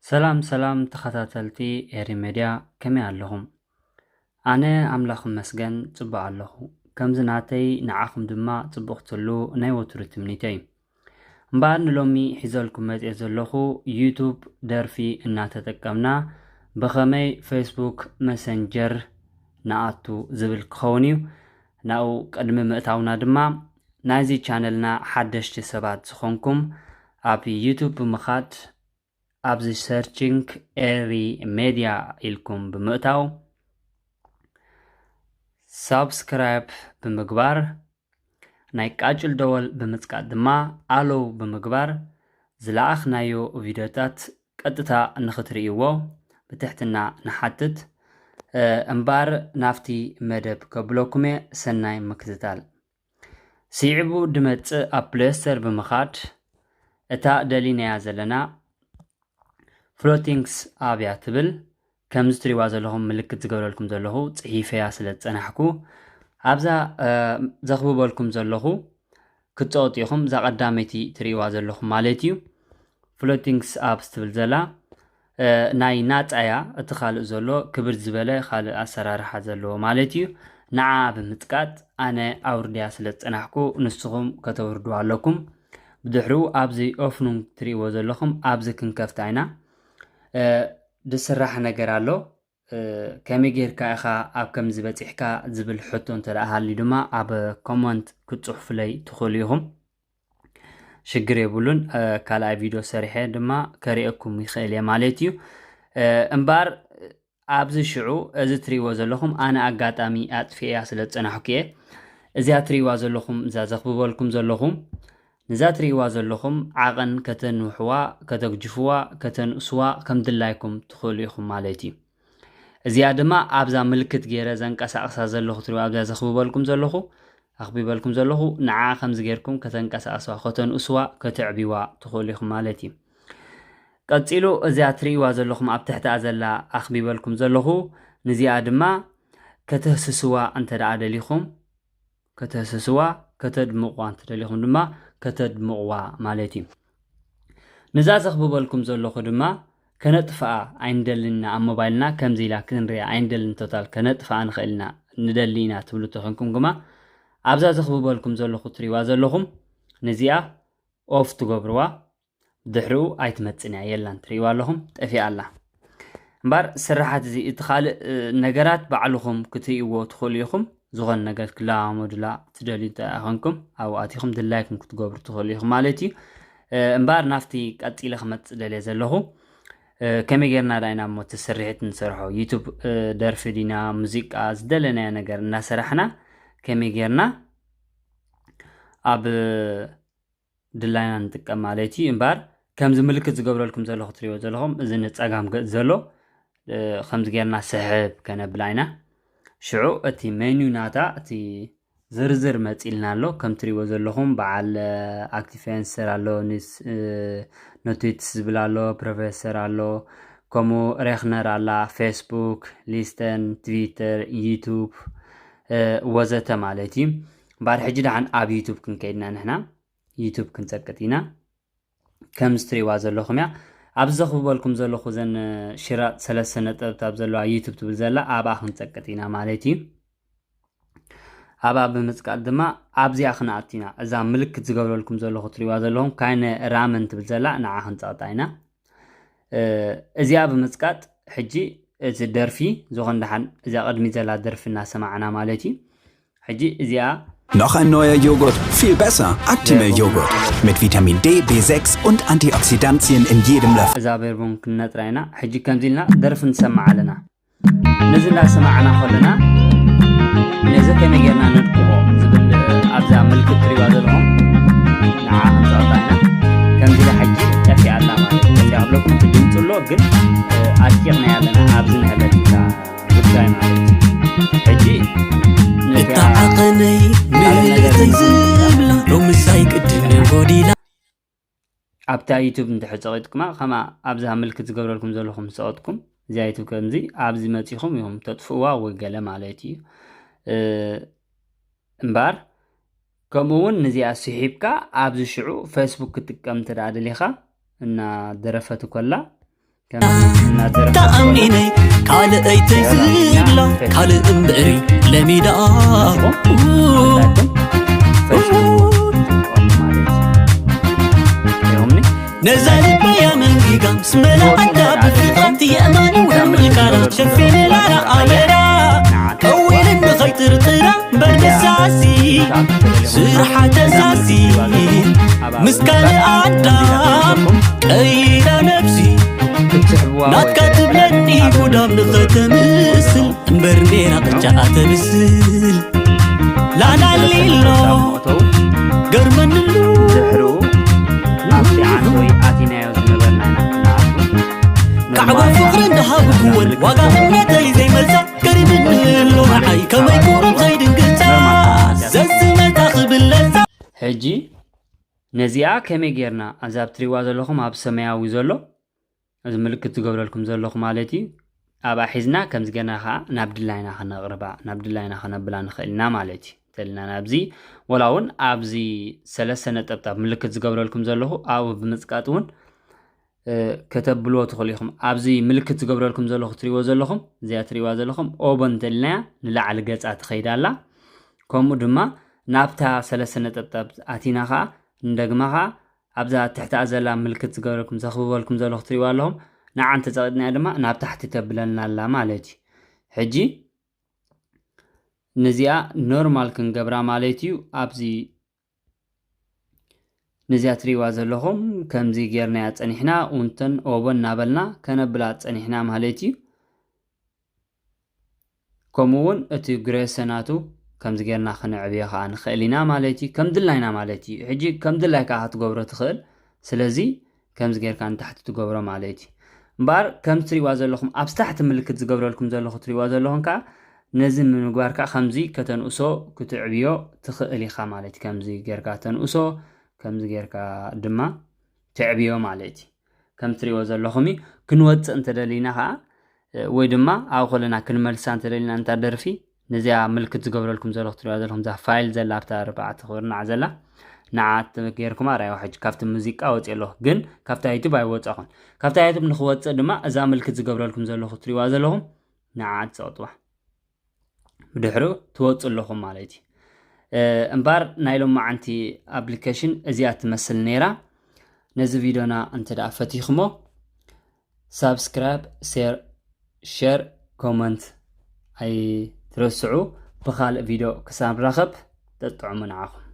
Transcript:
ሰላም ሰላም ተኸታተልቲ ኤሪ ሜድያ፣ ከመይ ኣለኹም? ኣነ ኣምላኽ ይመስገን ጽቡቕ ኣለኹ። ከምዚ ናተይ ንዓኹም ድማ ጽቡቕ ክትህሉ ናይ ወትሩ ትምኒተይ። እምበኣር ንሎሚ ሒዘልኩም መጽየ ዘለኹ፣ ዩቱብ ደርፊ እናተጠቀምና ብኸመይ ፌስቡክ መሰንጀር ንኣቱ ዝብል ክኸውን እዩ። ናብኡ ቅድሚ ምእታውና ድማ ናይዚ ቻነልና ሓደሽቲ ሰባት ዝኾንኩም ኣብ ዩቱብ ብምኻድ ኣብዚ ሰርችንግ ኤሪ ሜድያ ኢልኩም ብምእታው ሳብስክራይብ ብምግባር ናይ ቃጭል ደወል ብምጽቃጥ ድማ ኣለው ብምግባር ዝለኣኽናዮ ቪድዮታት ቀጥታ ንኽትርእይዎ ብትሕትና ንሓትት። እምባር ናብቲ መደብ ከብለኩምየ ሰናይ ምክትታል። ስዒቡ ድመጽእ ኣብ ፕሌስተር ብምኻድ እታ ደሊናያ ዘለና ፍሎቲንግስ ኣብያ ትብል ከምዚ ትሪዋ ዘለኹም ምልክት ዝገብረልኩም ዘለኹ ጽሒፈያ ስለ ዝጸናሕኩ ኣብዛ ዘኽብበልኩም ዘለኹ ክትጸቕጡ ኢኹም። እዛ ቀዳመይቲ ትሪእዋ ዘለኹም ማለት እዩ። ፍሎቲንግስ ኣብስ ትብል ዘላ ናይ ናጻያ፣ እቲ ካልእ ዘሎ ክብር ዝበለ ካልእ ኣሰራርሓ ዘለዎ ማለት እዩ። ንዓ ብምጥቃጥ ኣነ ኣውርድያ ስለ ዝጸናሕኩ ንስኹም ከተውርድዋ ኣለኩም። ብድሕሪኡ ኣብዚ ኦፍኑን ትሪእዎ ዘለኹም ኣብዚ ክንከፍታ ኢና። ድስራሕ ነገር ኣሎ። ከመይ ጌርካ ኢኻ ኣብ ከምዚ በጺሕካ ዝብል ሕቶ እንተ ደኣ ሃልዩ ድማ ኣብ ኮመንት ክትጽሑፍለይ ትኽእሉ ኢኹም። ሽግር የብሉን። ካልኣይ ቪድዮ ሰሪሐ ድማ ከርእየኩም ይኽእል እየ ማለት እዩ። እምበኣር ኣብዚ ሽዑ እዚ ትሪእዎ ዘለኹም ኣነ ኣጋጣሚ ኣጥፊኤያ ስለ ዝጸናሕኩ እየ። እዚኣ ትሪእዋ ዘለኹም፣ እዛ ዘኽብበልኩም ዘለኹም፣ ንዛ ትሪእዋ ዘለኹም ዓቐን ከተንውሕዋ፣ ከተግጅፍዋ፣ ከተንእስዋ ከም ድላይኩም ትኽእሉ ኢኹም ማለት እዩ። እዚኣ ድማ ኣብዛ ምልክት ገይረ ዘንቀሳቕሳ ዘለኹ ትሪእዋ፣ ኣብዛ ዘኽብበልኩም ዘለኹ፣ ኣኽቢበልኩም ዘለኹ፣ ንዓ ከምዚ ጌርኩም ከተንቀሳቕስዋ፣ ከተንእስዋ፣ ከተዕብይዋ ትኽእሉ ኢኹም ማለት እዩ። ቀጺሉ እዚኣ ትሪእዋ ዘለኹም ኣብ ትሕቲኣ ዘላ ኣኽቢበልኩም ዘለኹ፣ ንዚኣ ድማ ከተህስስዋ እንተ ደኣ ደሊኹም፣ ከተህስስዋ፣ ከተድምቕዋ እንተ ደሊኹም ድማ ከተድምቕዋ ማለት እዩ። ንዛ ዘኽብበልኩም ዘለኹ ድማ ከነጥፍኣ ኣይንደልን ኢና፣ ኣብ ሞባይልና ከምዚ ኢላ ክንሪኣ ኣይንደልን፣ ቶታል ከነጥፍኣ ንኽእል ኢና፣ ንደሊ ኢና ትብሉ ተኾንኩም ግማ ኣብዛ ዘኽብበልኩም ዘለኹ ትሪእዋ ዘለኹም ንዚኣ ኦፍ ትገብርዋ። ድሕሪኡ ኣይትመጽን እያ፣ የላን፣ ትርእይዋ ኣለኹም፣ ጠፊኣ ኣላ። እምበር ስራሓት እዚ፣ እቲ ካልእ፣ እ፣ ነገራት ባዕልኹም ክትርእይዎ ትኽእሉ ኢኹም። ዝኾነ ነገር ክለማመዱላ ትደልዩ እንተ ኮንኩም፣ ኣብኡ ኣቲኹም ድላይኩም ክትገብሩ ትኽእሉ ኢኹም ማለት እዩ። እ፣ እምበር ናብቲ ቀጺለ ክመጽእ ደልየ ዘለኹ፣ እ፣ ከመይ ጌርና ዳይና እሞ እቲ ስርሒት ንሰርሖ? ዩቱብ፣ እ፣ ደርፊ ዲና፣ ሙዚቃ፣ ዝደለናዮ ነገር እናሰራሕና ከመይ ጌርና ኣብ ድላይና ንጥቀም ማለት እዩ። እምበር ከምዚ ምልክት ዝገብረልኩም ዘለኹ ትሪእዎ ዘለኹም፣ እዚ ንጸጋም ገጽ ዘሎ፣ እ፣ ከምዚ ጌርና ስሕብ ከነብላ ኢና። ሽዑ እቲ ሜኑ ናታ፣ እቲ ዝርዝር መጺልና ኣሎ። ከም ትሪእዎ ዘለኹም በዓል፣ እ፣ ኣክቲፌንሰር ኣሎ፣ ኒስ፣ እ፣ ኖቲትስ ዝብል ኣሎ፣ ፕሮፌሰር ኣሎ፣ ከምኡ ሬኽነር ኣላ፣ ፌስቡክ፣ ሊስተን፣ ትዊተር፣ ዩቱብ፣ እ፣ ወዘተ ማለት እዩ። እምበር ሕጂ ደሓን ኣብ ዩቱብ ክንከይድና ንሕና። ዩቱብ ክንጸቅጥ ኢና። ከምዚ ትሪእዋ ዘለኹም እያ። ኣብዚ ዘኽብበልኩም ዘለኹ እዘን ሽራጥ ሰለስተ ነጠብጣብ ዘለዋ ዩቱብ ትብል ዘላ ኣብኣ ክንጸቅጥ ኢና ማለት እዩ። ኣብኣ ብምጽቃጥ ድማ ኣብዚኣ ክንኣቱ ኢና። እዛ ምልክት ዝገብረልኩም ዘለኹ ትሪእዋ ዘለኹም ካይነ ራመን ትብል ዘላ ንዓ ክንጸቕጣ ኢና። እ፣ እዚኣ ብምጽቃጥ ሕጂ እቲ ደርፊ ዝኾን ደሓን እዚኣ ቅድሚ ዘላ ደርፊ እናሰማዕና ማለት እዩ። ሕጂ እዚኣ Noch ein neuer Joghurt? Viel besser. Actimel-Joghurt. Mit Vitamin D, B sechs und Antioxidantien in jedem Löffel. እዛ ቤርቦን ክንነጥራ ኢና። ሕጂ ከምዚ ኢልና ደርፊ ንሰማዕ ኣለና። ነዚ እናሰማዕና ከለና ነዚ ከመይ ጌርና ነድቅቖ ዝብል ኣብዛ ምልክት ትሪእዋ ዘለኹም ንዓ ክንጸቕጣ ኢና። ከምዚ ኢላ ሕጂ ጠፊኣ ኣላ ማለት እዩ። ጠፊኣ ክብለኩም እቲ ድምፂ ኣሎ ግን ኣድቂቕናያ ኣለና ኣብዚ ንህለት ኢላ ጉዳይ ማለት እዩ። ሕጂ ነቲኣ እታ ዓቐነይ ካልእ ነገር ምልእተይ ዝብላ ሎምስ ኣይቅድምን ጎዲላ። ኣብታ ዩቱብ እንድሕር ጸቒጥኩማ ከማ ኣብዛ ምልክት ዝገብረልኩም ዘለኹም ዝጸቐጥኩም እዚኣ ዩቱብ ከምዚ ኣብዚ መጺኹም ኢኹም ተጥፍእዋ ወይ ገለ ማለት እዩ። እ፣ እምበኣር ከምኡ እውን ነዚኣ ስሒብካ ኣብዚ ሽዑ ፌስቡክ ክትጥቀም እንተ ደኣ ደሊኻ እና ደረፈት ኮላ ተኣሚነይ ካልእ ኣይተይ ዝብላ ካልእ እምበሪ ለሚዳ ነዛ ልበያ መንጊጋ ምስ መላኣታ ብፍቕርቲ የእማን ውዕል ምልካራ ሸፊንላ ረኣየራ ከዊልን ንኸይጥርጥራ በርደሳሲ ስርሓ ተዛሲ ምስ ካልእ ኣዳም ቀይራ ነብሲ ናትካ ትብለኒ ጉዳም ንኸተምስል እምበር ኔራ ቅጫ ኣተብስል ላላሊሎ ገርመንሉ ድሕሩ ኣብቲ ዓንዶይ ኣቲናዮ ዝነበርና ኢና ክንኣቱ ካዕቦ ፍቕሪ እንዳሃብኩወን ዋጋ እምነተይ ዘይመልሳ ገሪምኒ ኣሎ ንዓይ ከመይ ቁሩብ ዘይድንግጻ ዘዝመታ ክብለሳ ሕጂ ነዚኣ ከመይ ጌርና ኣብዛ ትሪዋ ዘለኹም ኣብ ሰማያዊ ዘሎ እዚ ምልክት ዝገብረልኩም ዘለኹ ማለት እዩ ኣብኣ ሒዝና ከምዚ ገና ከዓ ናብ ድላይና ክነቕርባ ናብ ድላይና ክነብላ ንኽእል ኢና ማለት እዩ እንተልና ናብዚ ወላ እውን ኣብዚ ሰለስተ ነጠብጣብ ምልክት ዝገብረልኩም ዘለኹ ኣብኡ ብምፅቃጥ እውን ከተብልዎ ትኽእሉ ኢኹም ኣብዚ ምልክት ዝገብረልኩም ዘለኹ ትሪዎ ዘለኹም እዚኣ ትሪዋ ዘለኹም ኦቦ እንተልናያ ንላዕሊ ገፃ ትኸይድ ኣላ ከምኡ ድማ ናብታ ሰለስተ ነጠብጣብ ኣቲና ከዓ ንደግማ ከዓ ኣብዛ ትሕቲኣ ዘላ ምልክት ዝገብረልኩም ዘኽብበልኩም ዘለኹ ትሪዋ ኣለኹም ንዓን ተፀቂጥናያ ድማ ናብ ታሕቲ ተብለልና ኣላ ማለት እዩ ሕጂ ነዚኣ ኖርማል ክንገብራ ማለት እዩ ኣብዚ ነዚኣ ትሪእዋ ዘለኹም ከምዚ ጌርናያ ፀኒሕና ኡንተን ኦቦ እናበልና ከነብላ ፀኒሕና ማለት እዩ ከምኡ እውን እቲ ግሬሰ ናቱ ከምዚ ጌርና ክነዕብዮ ከዓ ንኽእል ኢና ማለት እዩ ከም ድላይና ማለት እዩ ሕጂ ከም ድላይካ ክትገብሮ ትኽእል ስለዚ ከምዚ ጌርካ ንታሕቲ ትገብሮ ማለት እዩ እምበኣር ከም ትሪእዋ ዘለኹም ኣብ ታሕቲ ምልክት ዝገብረልኩም ዘለኹ ትሪእዋ ዘለኹም ከዓ ነዚ ንምግባር ከዓ ከምዚ ከተንእሶ ክትዕብዮ ትኽእል ኢኻ ማለት እዩ ከምዚ ጌርካ ተንእሶ ከምዚ ጌርካ ድማ ተዕብዮ ማለት እዩ ከም ትሪእዎ ዘለኹም እዩ ክንወፅእ እንተደሊና ከዓ ወይ ድማ ኣብ ከለና ክንመልሳ እንተደሊና እንታ ደርፊ ነዚኣ ምልክት ዝገብረልኩም ዘለኹ ትሪእዋ ዘለኹም እዛ ፋይል ዘላ ኣብታ ኣርባዕተ ክብርናዕ ዘላ ንዓት ጌርኩማ ራይዋ ሕጂ ካብቲ ሙዚቃ ወፂ ኣለኹ ግን ካብታ ዩቱብ ኣይወፀኹን ካብታ ዩቱብ ንክወፅእ ድማ እዛ ምልክት ዝገብረልኩም ዘለኹ ትሪእዋ ዘለኹም ንዓት ፀቕጥዋ ብድሕሪኡ ትወፁ ኣለኹም ማለት እዩ እምባር ናይ ሎማዓንቲ ኣፕሊኬሽን እዚኣ ትመስል ነይራ ነዚ ቪድዮና እንተ ደኣ ፈቲኹሞ ሳብስክራይብ ሴር ሸር ኮመንት ኣይትረስዑ ብኻልእ ቪድዮ ክሳብ ንራኸብ ተጥዕሙ ንዓኹም